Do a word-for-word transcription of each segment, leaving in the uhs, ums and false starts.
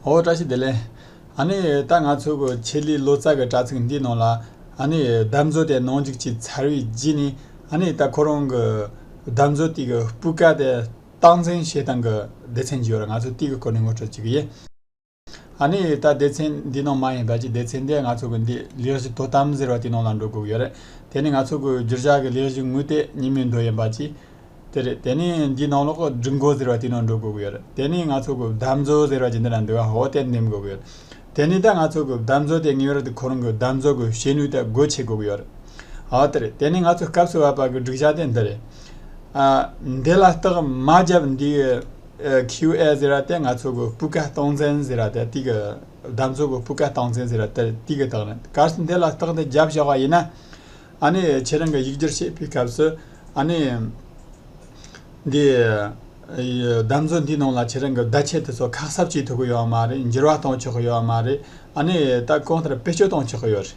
ཨོ། བཀྲ་ཤིས་བདེ་ལེགས། ཨ་ནི་ད་ང་ཚོ་གི་ཆེད་ལས་ལོ་ཙཱ་གི་དྲ་ཚིགས་འདིའི་ནང་ལ། ཨ་ནི་གདམ་བཟོ་དེ་ནང་འཇུག་བྱས་ཚར་བའི་རྗེས་ནས། ཨ་ནི་ད་ཁོ་རང་གི་གདམ་བཟོ་དེ་གི་སྤུས་ཀ་དེ་སྟངས་འཛིན་བྱེད་སྟངས་ཀྱི་སྡེ་ཚན་ཅིག་ཡོད་རེད། ང་ཚོ་དེ་གི་སྐོར་ནས་ངོ་སྤྲོད་བྱེད་ཀྱི་ཡིན། ཨ་ནི་ད་སྡེ་ཚན་འདི་ནང་མ་ཡིན་པ་ཅིག་སྡེ་ཚན་འདི་ང་ཚོ་གི་འདི་ལས་གཞི་དོ་དམ་ཟེར་བ་དེའི་ནང་ལ་འགྲོ་དགོས་ཀྱི་ཡོད་རེད། དེ་ནི་ང་ཚོ་གི་བསྒྱུར་བྱ་གི་ལས་གཞི་དངོས་དེ་ཉིན་མོའི་མདོ་ཡིན་པ་ཅིག་དེ་རེད། དེ་ནི་འདིའི་ནང་ལོགས་གི་སྒྲིག་འགོད་ཟེར་བ་དེའི་ནང་འགྲོ་དགོས་ཀྱི་ཡོད་རེད། དེ་ནི་ང་ཚོ་གི་གདམ་བཟོ་ཟེར་བ་ཅིག་འདི་ལ་འདུག་ག་འོ་དེ་འདེམས་དགོས་ཀྱི་ཡོད་རེད། དེ་ནི་ད་ང་ཚོ་གི་གདམ་བཟོ་དེ་ངེས་པར་དུ་ཁོ་རང་གི་གདམ་བཟོ་གི་བྱེད་ནུས་དེ་སྒོ་ཕྱེ་དགོས་ཀྱི་ཡོད་རེད། ཨ་དེ་རེད། དེ་ནི་ང་ཚོ་སྐབས་སུ་བབ་པ་གི་སྒྲིག་བྱ་དེ་འདི་རེད། ཨ། འདི་ལ་རྟགས་མ་བརྒྱབ་འདི། ཨ། ཁིའུ་ཨེ་ཟེར་བ་དེ་ང་ཚོ་གི་སྤུས་ཀ་སྟངས་འཛིན་ཟེར་བ་དེ་དེ་གི་གདམ་བཟོ་གི་སྤུས་ཀ་སྟངས་འཛིན་ཟེར་བ་དེ་དེ་གི་རྟགས་རེད། གལ་སྲིད་འདི་ལ་རྟགས་འདི་བརྒྱབ་བཞག་པ་ཡིན་ན། ཨ་ནི་ཁྱེད་རང་གི་ཡིག་སྒྱུར་བྱེད་པའི་སྐབས་སུ། ཨ་ནི་འདི་གདམ་བཟོ་འདིའི་ནང་ལ་ཁྱེད་རང་གི་བརྡ་ཆད་དེ་ཚོ་ཁ་གསབ་བྱེད་ཐུབ་ཀྱི་ཡོད་མ་རེད། འགྱུར་བ་གཏོང་ཆོག་གི་ཡོད་མ་རེད། ཨ་ནི་ད་གང་ལྟར་བེད་སྤྱོད་གཏོང་ཆོག་གི་ཡོད་རེད།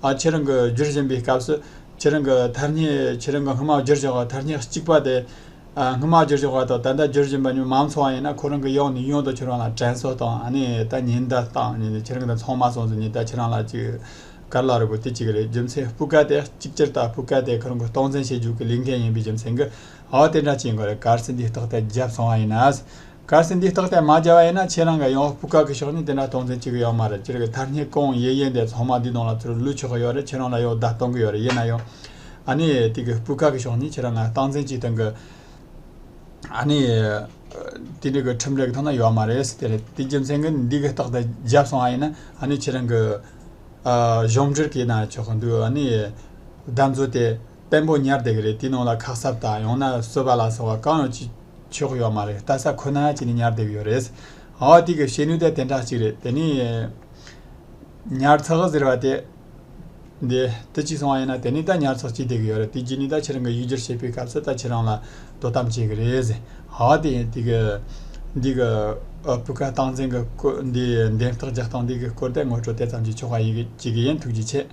ཨ། ཁྱེད་རང་གི་བསྒྱུར་བཞིན་པའི་སྐབས་སུ། ཁྱེད་རང་གི་ཐ་སྙད། ཁྱེད་རང་གི་སྔོན་མ་བསྒྱུར་བཞག་པ་ཐ་སྙད་གཅིག་པ་དེ། ཨ། སྔོན་མ་བསྒྱུར་བཞག་པ་དང་ད་ལྟ་བསྒྱུར་བཞིན་པ་གཉིས་མ་མཚུངས་པ་ཡིན་ན། ཁོ་རང་གི་ཡང་ནས་ཡང་དུ་ཁྱེད་རང་ལ་དྲན་གསོ་དང་། ཨ་ནི་ད་ཉེན་བརྡ་བཏང་། ཨ་ནི་ཁྱེད་རང་གི་ཚང་མ་སོང་ཟིན་ནས་ད་ཁྱེད་རང་ལ་ཅིག་ག་རེ་ལབ་དགོས། དེ་གཅིག་རེད། རྒྱུ་མཚན་སྤུས་ཀ་དེ་གཅིག་གྱུར་དང་སྤུས་ཀ་དེ་ཁོ་རང་གི་སྟངས་འཛིན་བྱེད་རྒྱུ་གི་ལས་འགན་ཡིན་པའི་རྒྱུ་མཚན་གྱིས། ཨོ། དེ་འདྲ་བྱེད་དགོས་རེད། གལ་སྲིད་འདིའི་རྟགས་དེ་བརྒྱབ་སོང་བ་ཡིན་ན། གལ་སྲིད་འདིའི་རྟགས་དེ་མ་བརྒྱབ་པ་ཡིན་ན། ཁྱེད་རང་གི་ཡང་སྤུས་ཀ་གི་ཕྱོགས་ནས་དེ་འདྲ་སྟངས་འཛིན་བྱེད་ཀྱི་ཡོད་མ་རེད། ཁྱེད་རང་གི་ཐ་སྙད་གང་ཡིན་ཡིན་དེ་ཚང་མ་འདིའི་ནང་ལ་ཚུར་བླུག་ཆོག་གི་ཡོད་རེད། ཁྱེད་རང་ལ་ཡང་བརྡ་གཏོང་གི་ཡོད་རེད། ཡིན་ན་ཡང་། ཨ་ནི་དེ་གི་སྤུས་ཀ་གི་ཕྱོགས་ནས་ཁྱེད་རང་ལ་སྟངས་འཛིན་བྱེད་སྟངས་གི། ཨ་ནི་དེ་འདྲ་གི་ཁྲིམས་ར་གི་ཐོག་ན་ཡོད་མ་རེད། དེ་རེད། དེ་རྒྱུ་མཚན་གྱིས་འདི་གི་རྟགས་དེ་བརྒྱབ་སོང་བ་ཡིན་ན། ཨ་ནི་ཁྱེད་རང་གི། ཨ། གཞུང་འབྲེལ་གྱི་ན་ཆོག་གི་འདུག་ཨ་ནི་གདམ་བཟོ་དེ་བརྟན་པོ་ཉར་བསྡད་ཀྱི་རེད། དེའི་ནང་ལ་ཁ་གསབ་དང་ཡང་ན་བཟོད་པ་ལ་སོགས་པ་གང་ཡང་བྱེད་ཆོག་ཡོད་མ་རེད། ལྟ་ས་ཁོ་ན་བྱས་ནས་ཉར་བསྡད་ཀྱི་ཡོད་རེད། ཨ། དེ་གི་བྱེད་ནུས་དེ་དེ་འདྲ་ཅིག་རེད། དེ་ནས་ཉར་ཚགས་ཟེར་བ་དེ། འདི་དེ་གཅིག་སོང་བ་ཡིན་ན། དེ་ནས་ད་ཉར་ཚགས་བྱས་བསྡད་ཀྱི་ཡོད་རེད། དེ་རྗེས་ནས་ད་ཁྱེད་རང་གི་ཡིག་སྒྱུར་བྱེད་པའི་སྐབས་སུ་ད་ཁྱེད་རང་ལ་དོ་དམ་བྱེད་ཀྱི་རེད་ཟེར། ཨ། དེ་ཡིན། དེ་གི་འདི་གི། ཨ། སྤུས་ཀ་སྟངས་འཛིན་གྱི་སྐོར། འདི་འདེམས་རྟགས་རྒྱག་སྟངས་འདི་གི་སྐོར་དེ་ངོ་སྤྲོད་དེ་ཙམ་གྱིས་ཆོག་པ་ཡིན་གྱི་ཡིན། ཐུགས་རྗེ་ཆེ།